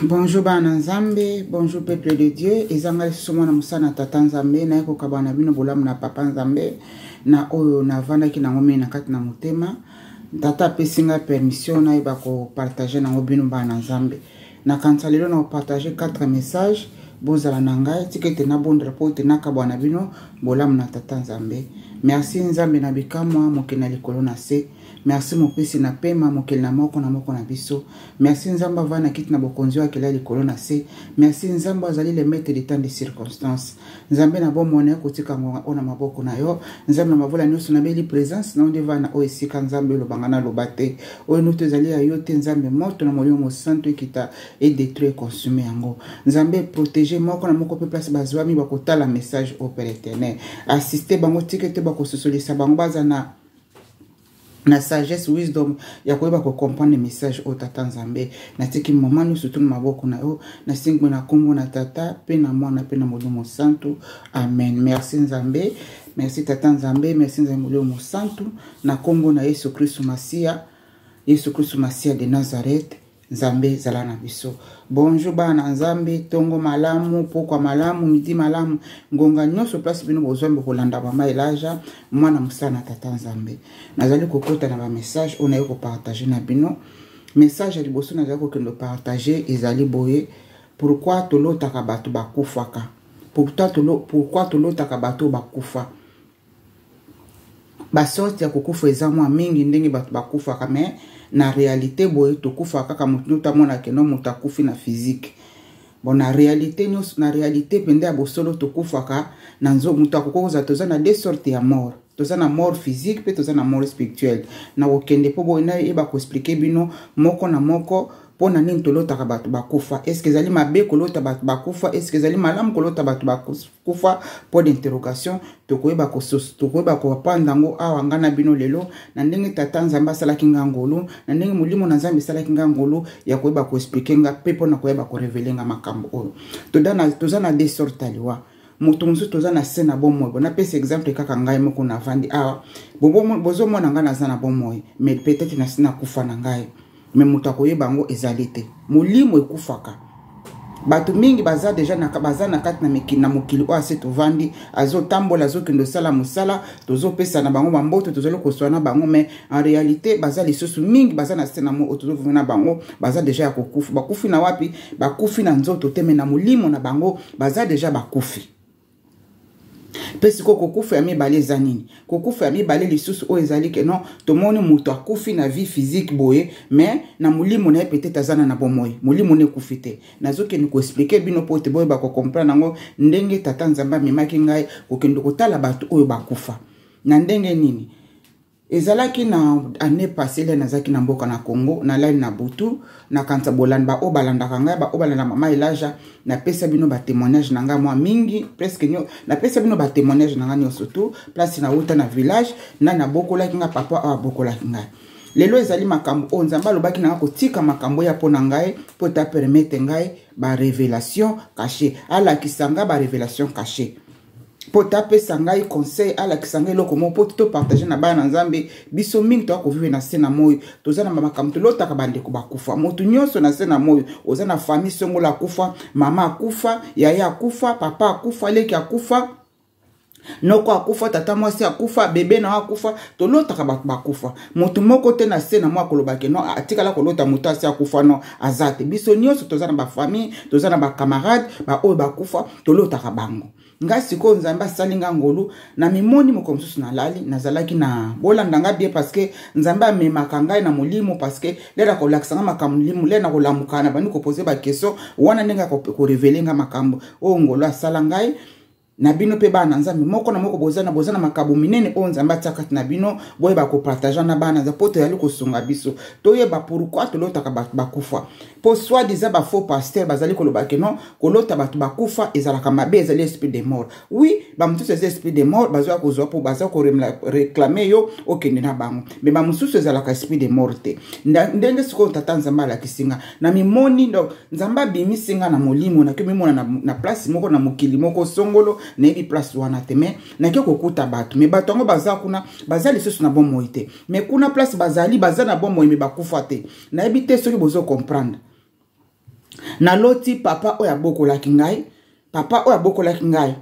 Bonjour bana Nzambe, bonjour peuple de Dieu. Eza ngai lisusu mwana mosala na tata Nzambe, naye kokabana na bino bolamu na papa Nzambe na oyo navandaki nango mingi na kati na motema. Tata apesi ngai permission nayeba kopartage nango bino bana Nzambe. Nakanisa lelo na kopartage 4 messages bozala na ngai tika ete nabondela mpo ete nakabwa na bino bolamu na tata Nzambe. Merci Nzambe na bikamwa mokili na likolo na se. Merci mopesi na pema mokeli na moko na moko na biso. Merci Nzambe avanda na kiti na bokonzi oyo akela likolo na se. Merci Nzambe azali le maître du temps de circonstance. Nzambe na bomoi na yo kotika ngonga oyo na maboko na yo. Nzambe na mavola nyonso nabeli présence na yo nde vana oyo esika Nzambe olobanga na loba te. Oyo noto ezali ya yo te Nzambe moto na molimo mosantu ekita e détruire consumer yango. Nzambe protéger moko na moko pe place bazwami bakotala message au Père éternel. Assister bango tika te bakososolisa bango baza na na sagesse wisdom ya koyeba kocomprendre message oyo tata nzambe natiki mama nyonso tu na maboko na yo nasengi na nkombo na tata mpe na mwana mpe na molimo mosantu amen merci nzambe merci tata nzambe merci nzambe molimo mosantu na nkombo na yesu kristu masiya yesu kristu masiya de nazareth Nzambe zala na biso. Bonjour bana Nzambe, tongo malamu, pokwa malamu, midi malamu, ngonga nyonso place bino bozwa bokolanda mama Elaja, mwana mosala na tata Nzambe. Nazali kokota na ba message oyo naye kopartage na bino. Message ya liboso nazali kokende partage ezali boye, pourquoi tolotaka bato bakufaka? Pourquoi tolotaka bato bakufa? Basorte ya kokufa eza mwa mingi ndenge bato bakufaka, mais na réalité boye tokufaka kaka moto nyonso amona ke no moto akufi na physique. Bon, na réalité nyonso, na réalité mpenza ya bosolo tokufaka na nzo moto akoki kozala. Toza na deux sortes ya mort: toza na mort physique mpe toza na mort spirituelle. Na kokende mpo boye nayeba koexpliquer bino moko na moko mpo na nini tolotaka bato bakufa. Est-ce ezali mabe kolota bato bakufa? Est-ce ezali malamu kolota bato bakufa? Point d'interrogation. Tokoyeba kopanda yango awa ngai na bino lelo na ndenge tata Nzambe asalaki nga ngolu, na ndenge molimo na Nzambe esalaki nga ngolu ya koyeba koexpliquer nga mpe mpona koyeba korévéler nga makambo oyo. Toza na deux sortes ya liwa. Moto mosusu toza na se na bomoi. Bo napesa exemple kaka ngai moko navandi awa, bozomona ngai naza na bomoi, mais peut-être nasi nakufa na ngai, mais moto akoyeba yango ezali te. Molimo ekufaka. Bato mingi baza déjà na, baza na kati na mikili, na mokili oyo ase tovandi, azotambola, azokende osala mosala, tozopesa na bango bamboto, tozali koswa na bango, mais en réalité baza lisusu mingi baza na se na mo oyo tozovivre na bango, baza déjà ya kokufa. Bakufi na wapi? Bakufi na nzoto te, mais na molimo na bango baza déjà bakufi. Mpe sikoyo kokufa ya mibale eza nini? Kokufa ya mibale lisusu oyo ezali ke non, tomoni moto akufi na vie physique boye, mais na molimo na ye peut-être aza na bomoi, molimo na ekufi te. Nazokende koexpliquer bino mpo ete boyeba kocomprendre yango ndenge tata Nzambe amemaki ngai kokende kotala bato oyo bakufa na ndenge nini. Ezalaki na année passée le nazalaki na mboka na Congo, nalali na butu. Nakanisa bolanda baoyo balandaka ngai, baoyo balanda mama Elaja, napesa bino batémoignage na ngai mwa mingi, presque napesa bino batémoignage na ngai nyonso tu, place nauta na village, nani abokolaki ngai, papa oyo abokolaki ngai. Lelo ezali makambo oyo Nzambe alobaki na ngai kotika makambo ya mpo na ngai, mpo ete apermettre ngai barévélation caché, alakisa ngai barévélation caché, mpo tapesa ngai conseil, alakisa ngai eloko moko mpo topartage na bana na Nzambe. Biso mingi toya kovivre na se na moi, toza na makambo tolotaka bandeko bakufa. Moto nyonso na se na moi oza na famille songola akufa, mama akufa, yaya akufa, papa akufa, leki akufa, noko akufa, tata mwasi akufa, bebe na yo akufa. Tolotaka bato bakufa. Moto moko te na se na mwa akoloba ke no atikala kolota moto asi akufa, no, aza te. Biso nyonso toza na bafamille, toza na bacamarade baoyo bakufa, tolotaka bango. Ngai sikoyo Nzambe asali nga ngolu na mimoni moko mosusu nalali, nazalaki na bolanda nga bien, parce que Nzambe amemaka ngai na molimo, parce que lere akolakisa nga makambo molimo, lere na kolamuka na bandi koposer baquestion wana, ndenge akorévéler nga makambo oyo ngolu asala ngai na bino. Mpe bana Nzambe moko na moko boza na makambo minene oyo Nzambe atia kati na bino, boyeba kopartager na bana Nzambe mpo toyali kosunga biso toyeba pourquoi tolotaka bato bakufa. Mpo soi-disant bafaux pasteur bazali koloba ke non, kolota bato bakufa ezalaka mabe, ezali esprit de mort. Oui, bamosusu eza esprit de mort, bazwa kozwa mpo baza koréclamer yo okende na bango, mais bamosusu ezalaka esprit de mort te. Ndenge sikoyo tata Nzambe alakisi nga na mimoni, donc Nzambe abimisi nga na molimo, nake mimona na place moko na mokili moko songolo, nayebi place wana te, mais nake kokuta bato, mais bato yango baza kuna, baza lisusu na bomoi te, mais kuna place bazali baza na bomoi, mais bakufa te. Nayebi te soki bozo comprendre. Naloti papa oyo abokolaki ngai, papa oyo abokolaki ngai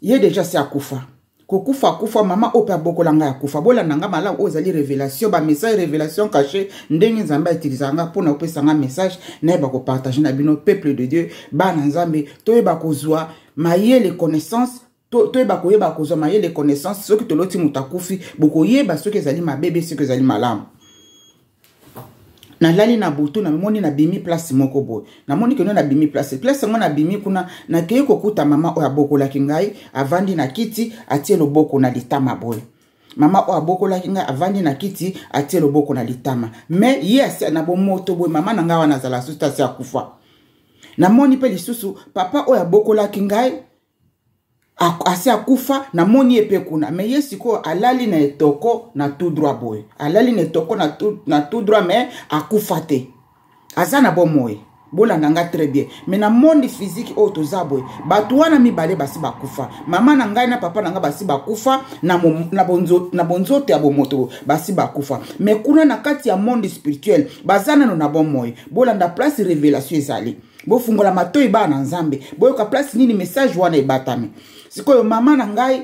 ye deja si akufa, kokufa akufa. Mama oyo mpe abokola ngai akufa. Bolanda nga malamu, oyo ezali révélation, bamessage, révélation caché, ndenge Nzambe autilisaka nga mpona kopesa nga message, nayeba kopartage na bino, peuple de Dieu, bana Nzambe, toyeba kozwa mayele, connaissance, toyeba koyeba kozwa mayele, connaissance. Soki toloti moto akufi, bokoyeba soki ezali mabe be soki ezali malamu. Nalali na butu, namoni nabimi place moko boye. Namoni keno nabimi place yango. Nabimi kuna, nakei kokuta mama oyo abokolaki ngai avandi na kiti, atie loboko na litama boye. Mama oyo abokolaki ngai avandi na kiti, atie loboko na litama, mais ye asi na bomoto boye. Mama na ngai wana azala susu te, asi akufa. Namoni mpe lisusu papa oyo abokolaki ngai asi akufa, namoni ye mpe kuna, mais ye sikoyo alali na etoko na tout droit boye. Alali na etoko na tout droit, mais akufa te, aza na bomoi. Bolanda nga très bien. Mais na monde physique oyo toza boye, bato wana mibale basi bakufa, mama na ngai na papa na ngai basi bakufa na bonzoto ya bomoto, basi bakufa, mais kuna na kati ya monde spirituel baza nano na bomoi. Bolanda place révélation ezali, bofungola matoi, bana na Nzambe, boyoka place nini message wana ebatami. Sikoyo mama na ngai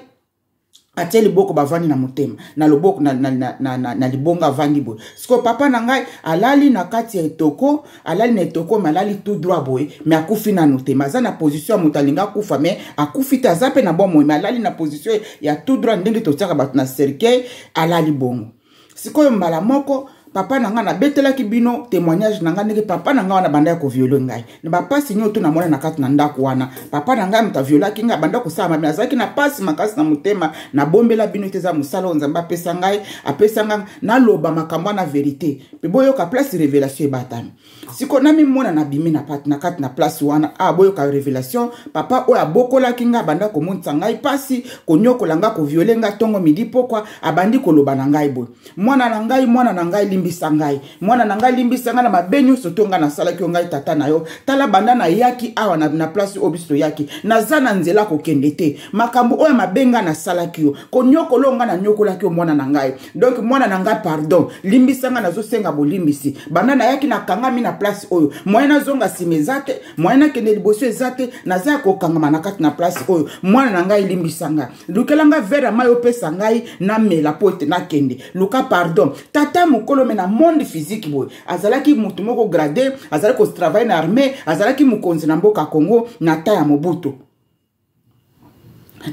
atie liboko, bavandi na motema na loboko na libongo, avandi boye. Sikoyo papa na ngai alali na kati ya etoko, alali na etoko, mais alali tout droit boye, mais akufi nanu te, mais aza na position ya moto alingi akufa, mais akufi te, aza mpe na bomoi, mais alali na position ya tout droit, ndenge totiaka bato na cercueil, alali bongo. Sikoyo mbala moko papa na ngai, nabetelaki bino témoignage na ngai, ndenge papa na ngai wana bandaki kovioler ngai na bapasi nyonso to namona na kati na ndako wana. Papa na ngai moto aviolaki ngai, banda kosala mabe, nazalaki na pasi makasi na motema. Nabombela bino ete eza mosala oyo Nzambe apesa ngai, apesa ngai naloba makambo wana, vérité, mpe boyoka place révélation ebatami. Sikoyo namimona nabimi na kati na place wana. A boyoka révélation. Papa oyo abokolaki ngai abanda komonisa ngai mpasi, konyokola ngai, kovioler ngai ntongo, midi, pokwa. Abandi koloba na ngai boye: "Mwana na ngai, mwana na ngai, limbisa ngai. Mwana na ngai, limbisa ngai na mabe nyonso to ngai nasalaki yo. Ngai tata na yo. Tala, banda nayaki awa na place oyo biso toyaki, naza na nzela kokende te. Makambo oyo mabe ngai nasalaki yo, konyokola oyo ngai nanyokolaki yo, mwana na ngai, donc mwana na ngai, pardon, limbisa ngai. Nazosenga bolimbisi. Banda nayaki, nakangami na place oyo. Moyen nazonga nsima eza te, moyen nakende liboso eza te. Naza ya kokangama na kati na place oyo. Mwana na ngai, limbisa ngai. Lukela ngai verre ya mai, opesa ngai namela mpo ete nakende luka pardon." Tata mokolo, mais na monde physique boye azalaki motu moko gradé, azalaki kotravailler na armée, azalaki mokonzi na mboka Congo na ta ya Mobutu.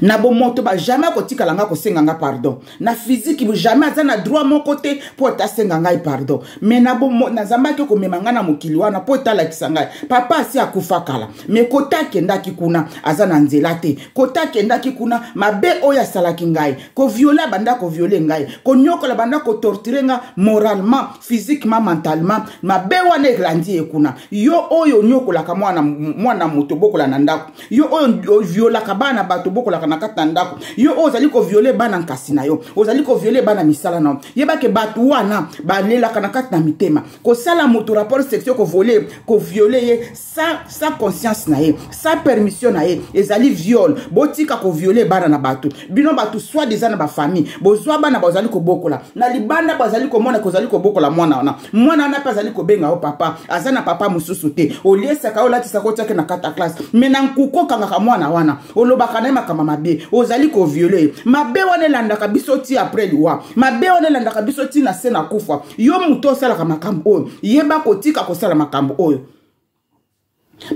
Na bomoto ba jamais akotikala nga kosenga nga pardon. Na physique jamais aza na droit moko te mpo ete asenga ngai pardon, mais na Nzambe ake komema ngai na mokili wana mpo ete alakisa ngai papa asi akufa kala, mais kota akendaki kuna, aza na nzela te. Kota akendaki kuna, mabe oyo asalaki ngai, kovioler, banda kovioler ngai, konyokola, banda kotorturer nga moralement, physiquement, mentalement, mabe wana elandi ye kuna. Yo oyo onyokolaka mwana, mwana moto obokola na ndako, yo oyo oviolaka bana bato obokolaka na kati na ndako, yo oyo ozali kovioler bana nkasi na yo, ozali kovioler bana misala na yo, yebake bato wana balelaka na kati na mitema. Kosala moto rapport sexuel, kovioler, kovioler ye sans conscience na ye, sans permission na ye, ezali viol. Botika kovioler bana na bato. Bino bato soi-disant na bafamille, bozwa bana, bazali kobokola na libanda, bazali komona kozali kobokola mwana wana. Mwana wana mpe azali kobenga yo papa, aza na papa mosusu te. Oliesaka, olatisaka, otiaki na kati ya classe, mais na nkuku okangaka mwana wana, olobaka na ye makambo mabe, ozali kovioler ye. Mabe wana elandaka biso ti après liwa, mabe wana elandaka biso ti na se na kufa. Yo moto osalaka makambo oyo, yeba kotika kosala makambo oyo.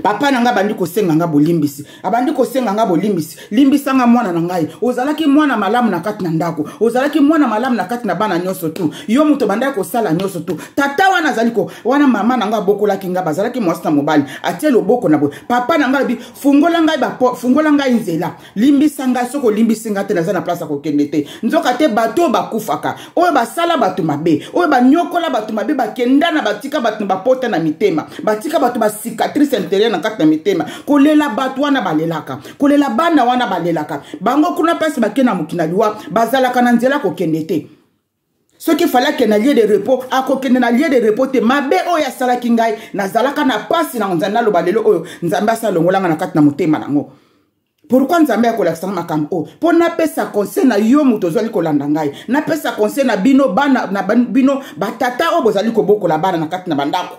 Papa na ngai abandi kosenga nga bolimbisi, abandi kosenga nga bolimbisi: "Limbisa nga, mwana na ngai. Ozalaki mwana malamu na kati na ndako, ozalaki mwana malamu na kati na bana nyonso tu. Yo moto obandaki kosala nyonso tu." Tata wana azali ko wana, mama na ngai abokolaki ngai, bazalaki mwasi na mobali. Atie loboko na boye. Papa na ngai alobi: "Fungola ngai, fungola ngai nzela, limbisa ngai. Soki olimbisi ngai te, naza na place ya kokende te." Nzoka te, bato oyo bakufaka, oyo basala bato mabe, oyo banyokola bato mabe, bakenda na batika bato na bapota na mitema, batika bato bacicatrice intérieure na kati na mitema. Kolela bato wana balelaka, kolela bana wana balelaka bango kuna mpasi. Bake na mokili na liwa, bazalaka na nzela kokende te. Soki fallait akende na lieu de repos, akokende na lieu de repos te. Mabe oyo asalaki ngai, nazalaka na pasi na Nzambe. Naloba lelo oyo Nzambe asalongolanga na kati na motema nango. Pourquoi Nzambe akolakisanga makambo oyo? Mpo napesa conseil na yo moto ozali kolanda ngai, napesa conseil na bino bana, na bino batata oyo bozali kobokola bana na kati na bandako.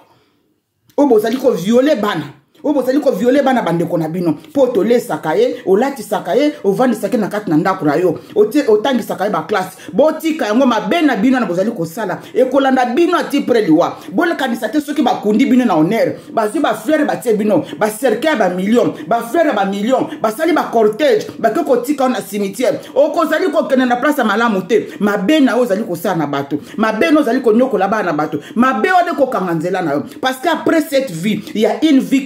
Oyo bozali koviole bana, oyo bozali koviole bana bandeko na bino, mpo tolesaka ye, olatisaka ye, ovandisaka ye na kati na ndako na yo, otangisaka ye baklasse. Botika yango, mabe na bino na bozali kosala ekolanda bino ati pre liwa. Bokanisa te soki bakundi bino na honneur, bazwi bafleur batie bino, bacercueil ya bamillion, bafleur ya bamillion, basali bacortège, bake kotika yo na cimetière, okozali kokende na place ya malamu te. Mabe na yo ozali kosala na bato, mabe na ozali konyokola bana na bato, mabe wana ekokanga nzela na yo. Parce que après cette vie, il y a une vie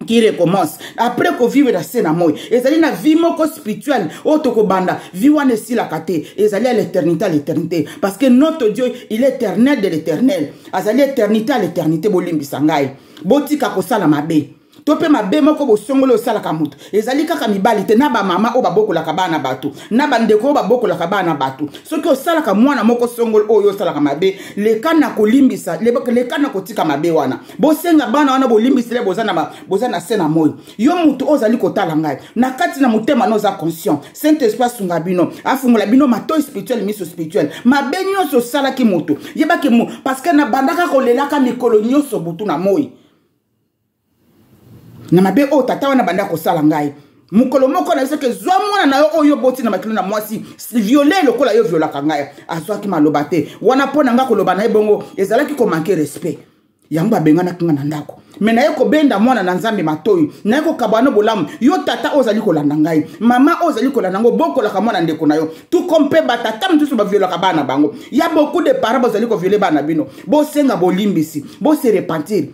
qui recommence. Après kovivre na se na moi, ezali na vie moko spirituelle oyo tokobanda. Vie wana esilaka te, ezali à l'éternité, à l'éternité, parce que notre Dieu, il est éternel de l'éternel, azali éternité à l'éternité. Bolimbisa ngai, botika kosala mabe to mpe mabe moko bosongoli osalaka moto. Ezali kaka mibali te, na bamama oyo babokolaka bana bato, na bandeko oyo babokolaka bana bato. Soki osalaka mwana moko songoli oyo osalaka mabe, leka na kolimbisa, leka na kotika mabe wana. Bosenga bana wana bolimbisile. Boza na se na moi. Yo motu oyo ozali kotala ngai, na kati na motema na oza conscient, Saint Esprit asunga bino, afungola bino matoi spirituel, miso spirituel. Mabe nyonso osalaki moto, yebaki mo, parce que nabandaka kolelaka mikolo nyonso, butu na moi, na mabe oyo tata wana banda kosala ngai. Mokolo moko na biso ke zwa mwana na yo oyo oboti na makilo na mwasi, viole lokola yo violaka ngai. Azwaki maloba te wana mpo na ngai koloba na ye bongo ezalaki komanquer respect. Yango babenganaki nga na ndako. Me naye kobenda mwana na Nzambe matoi, naye kokabwana no bolamu. Yo tata oyo ozali kolanda ngai, mama oyo ozali kolanda ngo, bokolaka mwana ndeko na yo tuko. Mpe batata mosusu baviolaka bana bango. Ya beaucoup de parents bozali kovioler bana bino. Bosenga bolimbisi, bose repentir.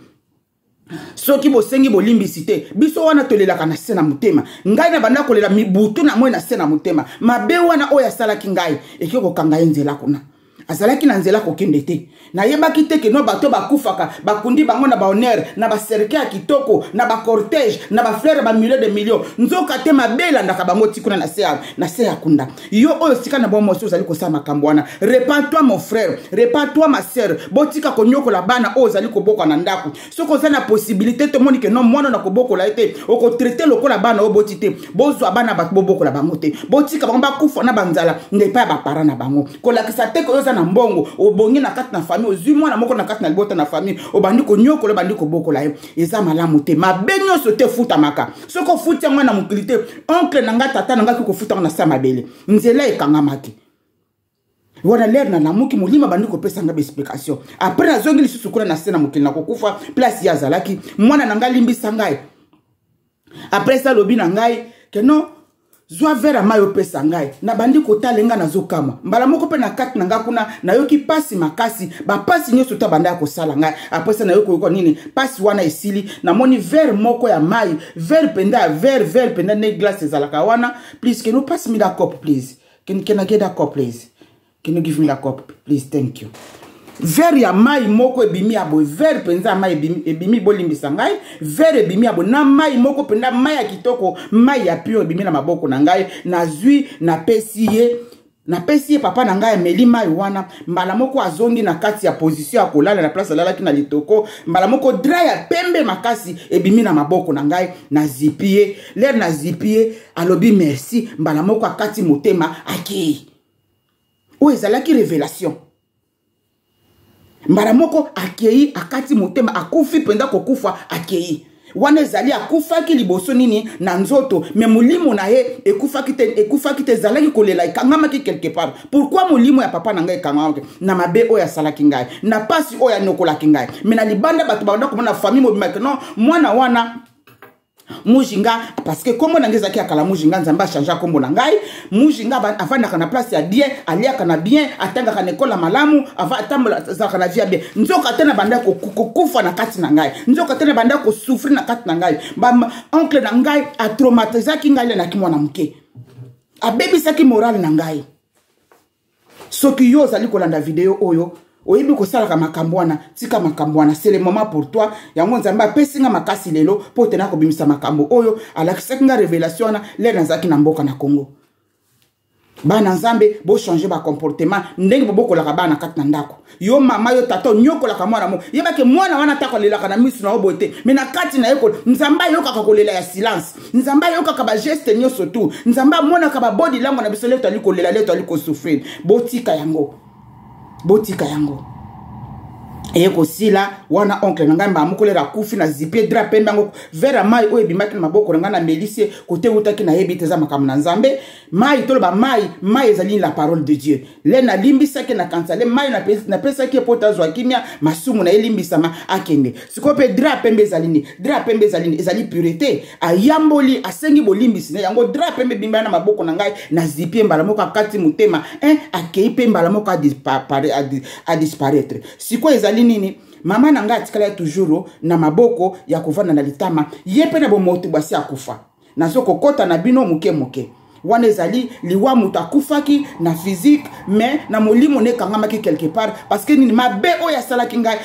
Soki bosengi bolimbisi te, biso wana tolelaka na se na motema. Ngai na banda kolela mibutu na moi na se na motema. Mabe wana oyo asalaki ngai eke kokanga ye nzela kuna, azalaki na nzela kokende te. Nayebaki te ke no bato bakufaka, bakundi bango na bahonneur, na bacercueil ya kitoko, na bacortège, na bafleur ya bamillion de million. Nzoka te, mabe elandaka bango ti kuna na se ya kunda. Yo oyo sika na bomoi ozali kosala makambo wana, repens-toi mon frère, repens-toi ma sœur. Botika konyokola bana oyo ozali koboka na ndako. Soki oza na possibilité, tomoni ke no mwana na kobokola ye te, okotraiter lokola bana oyo boti te. Bozwa bana bato, bobokola bango te, botika bango bakufa na banzala nde epai ya baparents na bango. Kolakisa te koyo oza na mbongo, obongi na kati na famille, ozwi mwana moko na kati na libota na famille, obandi konyokola, obandi kobokola ye, eza malamu te. Mabe nyonso te efutamaka. Soki ofuti yango na mokili te, oncle na ngai, tata na ngai koki kofuta yango na sa mabele. Nzela ekangamaki wana. Lere nalamuki, molimo abandi kopesa ngai baexplication. Après nazongi lisusu kuna na se na mokili na kokufa, place ye azalaki. Mwana na ngai, limbisa ngai. Après ça, alobi na ngai ke non, zwa verre ya mai opesa ngai. Nabandi kotala ngai, nazokamwa mbala moko mpe na kati na ngai kuna nayoki pasi makasi, bapasi nyonso to abandaki kosala ngai. Après ça, nayoki koyoka nini, pasi wana esili. Namoni verre moko ya mai, verre mpenza ya verre, verre mpenza nde glace ezalaka wana. Please, can you pass me that cup, please? Can I get that cup, please? Can you give me that cup, please? Thank you. Verre ya mai moko ebimi ya boye, verre mpenza ya mai ebimi, ebimi. Bolimbisa ngai, verre ebimi ya boye na mai moko mpenza, mai ya kitoko, mai ya pure ebimi na maboko na ngai. Nazwi, napesi ye, napesi ye. Papa na ngai ameli mai wana, mbala moko azongi na kati ya position ya kolala na place alalaki na litoko. Mbala moko drap ya pembe makasi ebimi na maboko na ngai. Nazipi ye. Lere nazipi ye, alobi merci. Mbala moko akati motema, akei. Oyo ezalaki révélation. Mbala moko akei, akati motema, akufi mpenza kokufa, akei. Wana ezali akufaki liboso nini na nzoto, me molimo na ye ekufaki te, ekufaki te, ezalaki kolela, ekangamaki quelque part. Pourquoi molimo ya papa na ngai ekangamaki? Na mabe oyo asalaki ngai, na pasi oyo anyokolaki ngai. Me na libanda, bato banda komona famille mobimaki non, mwana wana Mujinga, parce que kombo na ngai ezalaki ya kala Mujinga. Nzambe achanger kombo na ngai Mujinga. Avandaka na place ya bien, aliaka na bien, atangaka na ekole ya malamu, azalaka na vie ya bien. Nzoka te na banda kokufa na kati na ngai, nzoka te na banda kosouffrir na kati na ngai. Oncle na ngai atraumatisaki ngai lenaki mwana moke, abebisaki morale na ngai. Soki yo ozali kolanda video oyo, oyebi kosalaka makambo wana, tika makambo wana, c'est le moment pour toi. Yango Nzambe apesi nga makasi lelo mpo tena kobimisa makambo oyo alakisaki nga révélation wana lere nazalaki na mboka na Congo. Bana Nzambe, bochanger bacomportement ndenge bobokolaka bana kati na ndako. Yo mama, yo tata, onyokolaka mwana mo, yebake mwana wana atako alelaka na miso na yo boye te, me na kati na ye Nzambe ayokaka kolela ya silence. Nzambe ayokaka bageste nyonso tu. Nzambe amonaka babodi lango na biso, leto ali kolela, leto ali kosouffrir. Botika yango, botika yango. Eye kosila wana, oncle na ngai mbala moko lelo akufi. Na zipe drap pembe yango, verre ya mai oyo ebimaki na maboko na ngai, namelisi ye. Kote eutaki, nayebi te, eza makambo na Nzambe. Mai, toloba mai, mai ezali la parole de Dieu. Le nalimbisaki na kanisa le mai napesaki ye mpo tazwa kimia, masumu na ye limbisama, akende. Sikoyo mpe drap pembe ezali nini? Drap pembe ezali nini? Ezali pureté. Ayamboli, asengi bolimbisi na yango. Drap pembe ebimba na maboko na ngai, na zipi mbala moko, akati motema akei mpe mbala moko adisparaître. Sikoyo ezali nini? Mama na ngai atikala toujours na maboko ya kovanda na litama, ye mpe na bomoto bwasi akufa. Nazokokɔta na bino moke moke. Wana ezali liwa, moto akufaki na physique, mais na molimo na ekangamaki quelque part, parce que nini? Mabe oyo asalaki ngai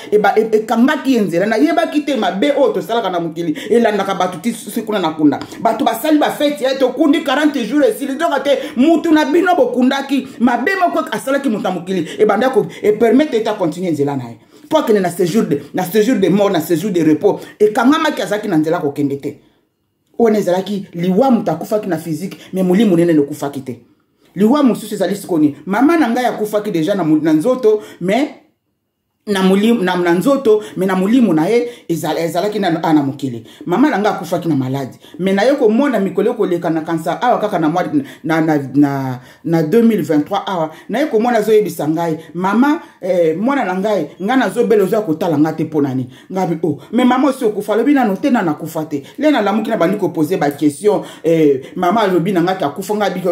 ekangaki ye nzela. Nayebaki te mabe oyo tosalaka na mokili elandaka bato ti kuna na kunda. Bato basali bafeti ye, tokundi 40 jours, esili. Nzoka te, mutu na bino bokundaki, mabe moko asalaki moto na mokili ebanda epermettre ete acontinue nzela na ye mpo akende na séjour de mort, na séjour de repos. Ekangamaki, azalaki na nzela kokende te. Wana ezalaki liwa, moto akufaki na physique, mais molimo nene ekufaki te. Liwa mosusu ezali sikoyo nini? Mama na ngai akufaki déjà na nzoto, mais na nzoto, mais na molimo na ye ezalaki nano a na mokili. Mama na ngai akufaki na maladie, mais naye komona mikolo ekoleka na kanisa awa kaka na, na, na, na, na 2023 awa, naye komona azoyebisa ngai: "Mama, mwana na ngai, ngai nazobela, ozoya kotala ngai te mpo nani?" Ngai: "O oh, mais mama, osi okufa." Alobi: "Nano te, nano akufa te." Le nalamuki, na bandi koposer baquestion. Mama alobi na ngai akufa, ngai biki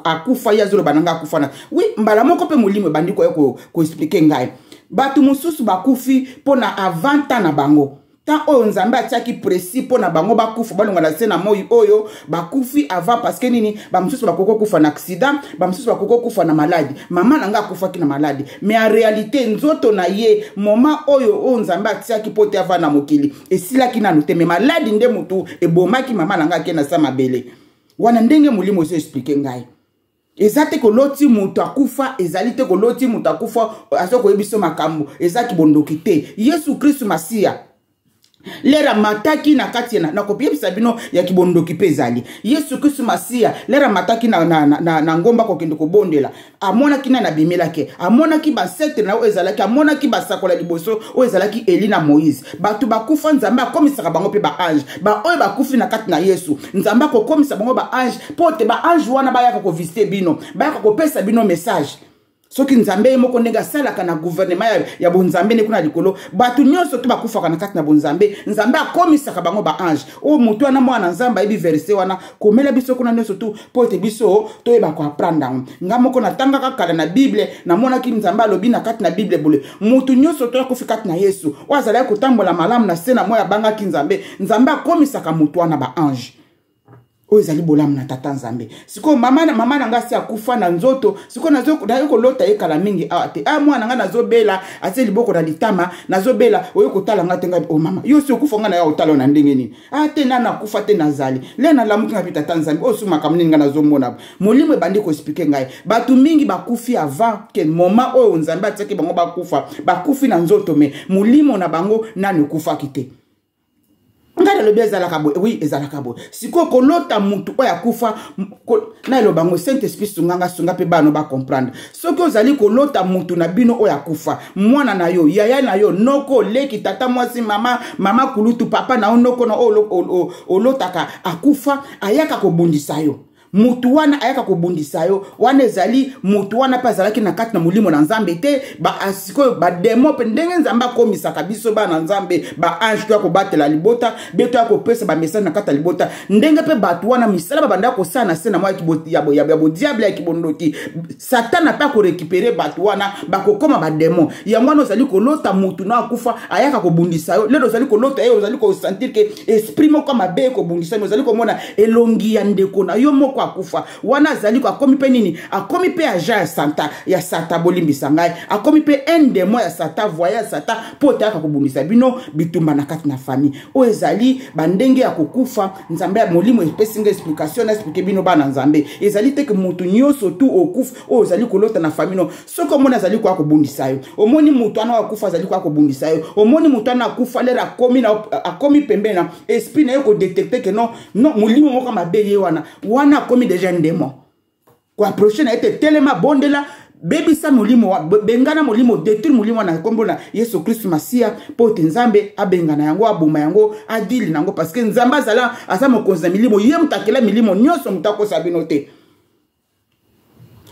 akufa, ye azoloba na ngai akufa na oui. Mbala moko mpe molimo ebandi koya koexpliquer ngai. Bato mosusu bakufi mpo na avant temps na bango, temps oyo Nzambe atiaki précis mpo na bango bakufa, balonga na se na moi oyo, bakufi avant. Parce que nini? Bamosusu bakoki kokufa na accident, bamosusu bakoki kokufa na maladie. Mama na ngai akufaki na maladie, mais en réalité nzoto na ye, moment oyo Nzambe atiaki mpo te ava na mokili esilaki nanu te, mais maladie nde motu ebomaki mama na ngai, ake na sa mabele wana. Ndenge molimo ezo expliquer ngai, eza te koloti moto akufa, ezali te koloti moto akufa aza koyebi biso makambo, ezaki bondoki te. Yesu Kristu Masiya lere amataki na kati na nakoyebisa bino ya kibondoki mpe ezali. Yesu Kristu Masiya lere amataki na ngomba kokende kobondela, amonaki nani abimelaki? Amonaki baancêtres na oyo ezalaki, amonaki basakola liboso oyo ezalaki Eli na Moïse. Bato bakufa, Nzambe akomisaka bango mpe baange. Baoyo bakufi na kati na Yesu, Nzambe akokomisa bango baange, mpo te baange wana bayaka kovisiter bino, bayaka kopesa bino message. Soki Nzambe ye moko ndenge asalaka na gouvernement ya bonzambe nde kuna likolo, bato nyonso to bakufaka na kati na bonzambe, Nzambe akomisaka bango baange. Oyo motu wana, mwana Nzambe ayebi verset wana, komela biso kuna nyonso tu mpo ete biso toyeba koapprendre yango. Nga moko natangaka kala na Bible, namonaki Nzambe alobi na kati na Bible bole: motu nyonso to akufi kati na Yesu, oyo azalaki kotambola malamu na se na moi, abangaki Nzambe, Nzambe akomisaka motu wana baange. Oyo ezali bolamu na Tata Nzambe. Sikoyo mama na ngai asi akufa na nzoto. Sikoyo naye kolota ye kala mingi awa te: "A mwana ngai, nazobela," atie liboko na litama, "nazobela, oye kotala ngai te." Ngai: "O mama, yo si okufa, ngai na ya kotala na ndenge nini?" "A te, nana akufa te, nazali." Le nalamuki, ngai mpe: "Tata Nzambe, oyo su makambo nini ngai nazomona?" Molimo ebandi koexpliquer ngai: bato mingi bakufi avant que moment oyo Nzambe atiaki bango bakufa. Bakufi na nzoto, mais molimo na bango nani ekufaki te. Ngai nalobi: ezalaka boye? Oui, ezalaka boye. Sikoyo kolota mutu oyo akufa, na eloba yango, Saint Esprit sunganga, sunga mpe bana bacomprendre. Soki ozali kolota mutu na bino oyo akufa, mwana na yo, yaya na yo, noko, leki, tata mwasi, mama kulutu, papa na yo, noko na oyo olotaka akufa, ayaka kobundisa yo. Mutu wana ayaka kobundisa yo wana, ezali mutu wana mpe azalaki na kati na molimo na Nzambe te. Sikoyo badémon mpe, ndenge Nzambe akomisaka biso bana Nzambe baange, to ya kobatela libota be, to ya kopesa bamessage na kati ya libota, ndenge mpe bato wana misala babandaka kosala na se na mwa ya bodiable, ya kibondoki, Satana mpe akorécupérer bato wana, bakokóma badémon. Yango wana ozali kolota mutu na akufa ayaka kobundisa yo. Lelo ozali kolota ye, ozali kosentir que esprit moko mabe ekobundisa yo, ozali komona elongi ya ndeko na yo moko akufa wana, azali akomi mpe nini? Akomi mpe agent ya santa, ya Satan. Bolimbisa ngai, akomi mpe un démon ya Satan, voye ya Satan, mpo otayaka kobundisa bino, bitumba na kati na famille. Oyo ezali bandenge ya kokufa. Nzambe ya molimo epesi nga explication na expliquer bino bana Nzambe. Ezali te que motu nyonso tu okufa oyo ozali kolota na famille no. Soki omoni azali koya kobundisa yo, omoni motu wana akufa azali koya kobundisa yo, omoni motu wana akufa lere akomi pembeni na esprit na ye kodétecter que non, non, molimo moko mabe ye wana, wana akomi déjà ndemo. Koapprocher na ye te, telema, bondela. Bebisa molimo, bengana molimo, détruire molimo na nkombo na Yesu Kristu Masiya, mpo ete Nzambe abengana yango, aboma yango, adili na yango, parce que Nzambe azala aza mokonzi na milimo, ye moto akela milimo nyonso, moto akosa bino te.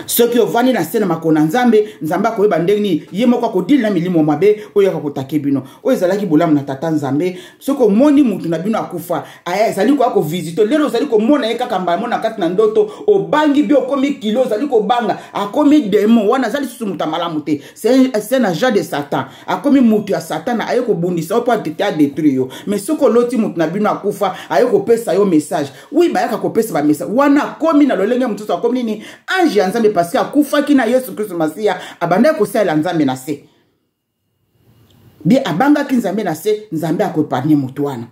Soki ovandi na se na makolo na Nzambe, Nzambe akoyeba ndenge nini ye moko akodili na milimo mabe oyo yaka kotake bino. Oyo ezalaki bolamu na Tata Nzambe. Soki omoni mutu na bino akufa, aya ezali koya kovisite lelo, ozali komona ye kaka mbala mona kati na ndoto, obangi bi, okomi kilo, ozali kobanga, akomi demo wana, aza lisusu moto ya malamu te. C'est un agent de Satan, akomi mutu ya Satana, aye kobundisa yo mpo atete adétruire yo. Mais soki oloti mutu na bino akufa aye kopesa yo message, oui, bayaka kopesa bamessage wana, akomi na lolenge mosusu, akomi nini? Ange ya Nzambe, parce que akufaki na Yesu Kristo Masiya, abandaki kosalela Nzambe na se bie, abangaki Nzambe na se, Nzambe akoépargner motu wana.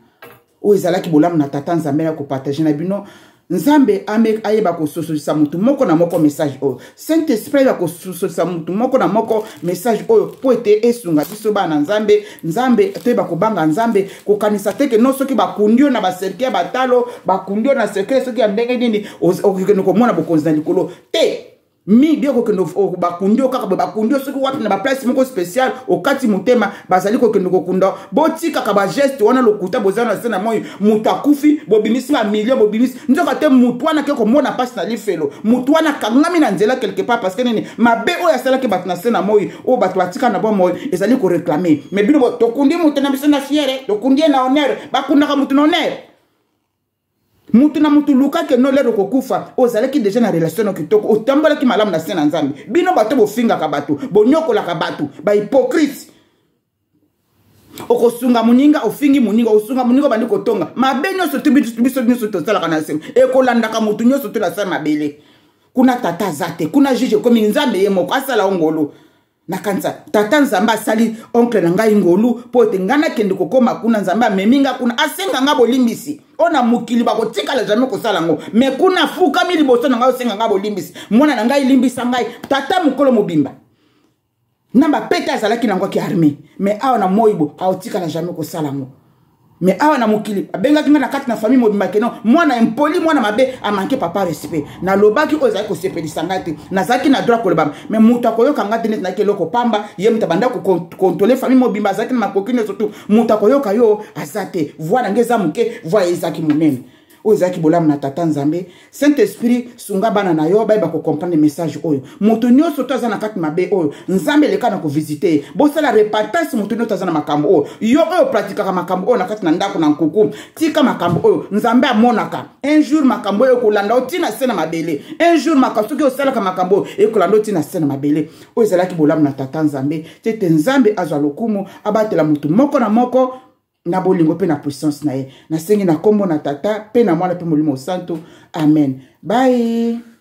Oyo ezalaki bolamu na Tata Nzambe na kopartager na bino. Nzambe ayeba kososolisa motu moko na moko message oyo. Saint Esprit ayeba kososolisa motu moko na moko message oyo, mpo ete esunga biso bana na Nzambe. Nzambe, toyeba kobanga Nzambe, kokanisa te ke no, soki bakundi yo na bacercueil ya batalo, bakundi yo na cercueil soki ya ndenge nini, okokende komona bokonzi na likolo te. Mi bia kokende, bakundi yo kaka boye, bakundi yo soki wapi na baplace moko spéciale, okati motema, bazali kokende kokunda. Botikaka bageste wana lokuta, boza na se na moi, moto akufi, bobimisi bamillion, bobimisi, nzoka te motu wana ke komona mpasi na lifelo, motu wana akangami na nzela quelque part, parce que nini? Mabe oyo asalaki bato na se na moi, oyo bato batika na bomoi, ezali koréclamer. Mais bino, tokundi moto na biso na fierté, tokundi ye na honneur. Bakundaka motu na honneur? Mutu na mutu, lukake no lero kokufa, ozalaki déjà na relation no kitoko, otambolaki malamu na se na Nzambe. Bino bato bofingaka bato, bonyokolaka bato, bahypocrite. Okosunga moninga, ofingi moninga, osunga moninga, obandi kotonga mabe nyonso te. Biso nyonso tosalaka na se, ekolandaka motu nyonso te na se mabele. Kuna tata aza te, kuna juge ekomi Nzambe ye moko asala o ngolu. Nakanisa Tata Nzambe asali oncle na ngai ngolu, mpo ete ngai nakende kokóma kuna. Nzambe amemi nga kuna, asenga nga bolimbisi. Oyo na mokili bakotikala jamais kosala yango, mais kuna afukami liboso na ngai, osenga ngai bolimbisi: "Mwana na ngai, limbisa ngai." Tata mokolo mobimba na bapete azalaki nango aki armé, mais awa na moi bo aotikala jamais kosala yango. Mais awa na mokili abengaki ngai na kati na famille mobimba keno mwana impoli, mwana mabe, amanquer papa respect. Nalobaki oyo ezalaki kosepelisa ngai te, nazalaki na droit koloba, mais moto akoyoka ngai te. Neti nayaki eloko pamba, ye moto abanda kocontrôler famille mobimba, azalaki na makoki nyonso tu, moto akoyoka yo aza te. Voix na ngai eza moke, voix ezalaki monene. Oyo ezalaki bolamu na Tata Nzambe. Saint Esprit, sunga bana na yo bayeba kocomprendre message oyo. Moto nyonso to aza na kati mabe oyo, Nzambe eleka na kovisiter ye, bosala repentance. Moto nyonso aza na makambo oyo, yo oyo pratikaka makambo oyo na kati na ndako na nkuku, tika makambo oyo. Nzambe amonaka. Un jour makambo oyo ekolanda yo ntina se na mabele. Un jour makambo, soki osalaka makambo oyo, ekolanda yo ntina se na mabele. Oyo ezalaki bolamu na Tata Nzambe. Ti ete Nzambe azwa lokumu, abatela motu moko na moko na bolingo mpe na puissance na ye. Nasengi na nkombo na Tata mpe na Mwana mpe Molimo Santo, amen. Bye.